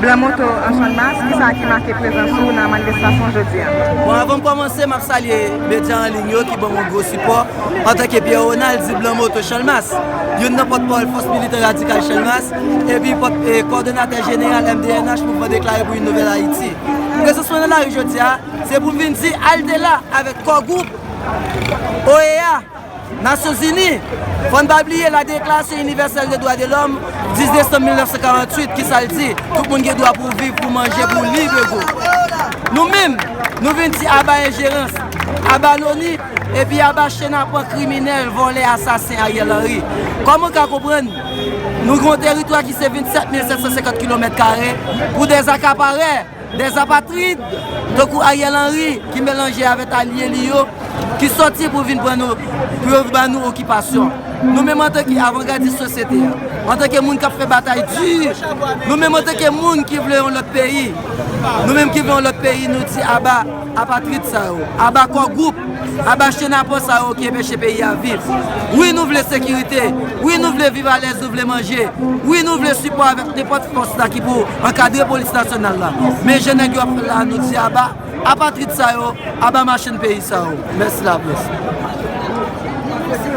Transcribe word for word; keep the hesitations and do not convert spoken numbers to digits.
Blan Moto an Channmas, kisa ki make prezans ou nan manifestasyon jodi a? Bon, avan m kòmanse, m ap salye medya an liy yo ki ban m yon gwo sipò. Antanke Pierre Ronald, di Blan Moto Channmas, youn nan pòtpawòl Fòs Militan Radikal Channmas, epi pòt, e, kòdonatè jeneral M D N H, Mouvman Deklare pou yon Nouvèl Ayiti. Prezans mwen nan lari jodi a, se pou m vin di halte la avèk Core Group, O E A, Nasyonzini. Fò n pa bliye la Déclaration Universelle des Droits de l'Homme, dis desanm mil nèf san karanntuit, ki sa l di? Tout moun gen dwa pou viv, pou manje, pou lib ego. Nou menm, nou vin di aba enjerans, aba loni, epi aba chenapan kriminèl, vòlè, asasen Ariel Henry. Kòman w ka konprann nou gen yon teritwa ki se vennsèt mil sèt san senkant kilomèt kare pou dè akaparè, dè apatrid, tankou Ariel Henry, ki melanje avèk alye li yo, ki sòti pou vin pran nou, pou yo ba nou okipasyon. Nou menm antanke avangadis sosyete a, antanke moun k ap fè batay di, nou menm antanke moun ki vle yon lòt peyi, nou menm ki vle yon lòt peyi, nou di aba apatrid sa yo, aba Core Group, aba chenapan sa yo ki enpeche peyi a viv. Wi, nou vle sekirite. Wi, nou vle viv alèz, nou vle manje. Wi, nou vle sipò avèk nenpòt fòs la ki pou ankadre polis nasyonal la. Men jan nèg yo ap fè la, nou di aba apatrid sa yo, aba machann peyi sa yo. Mèsi laprès.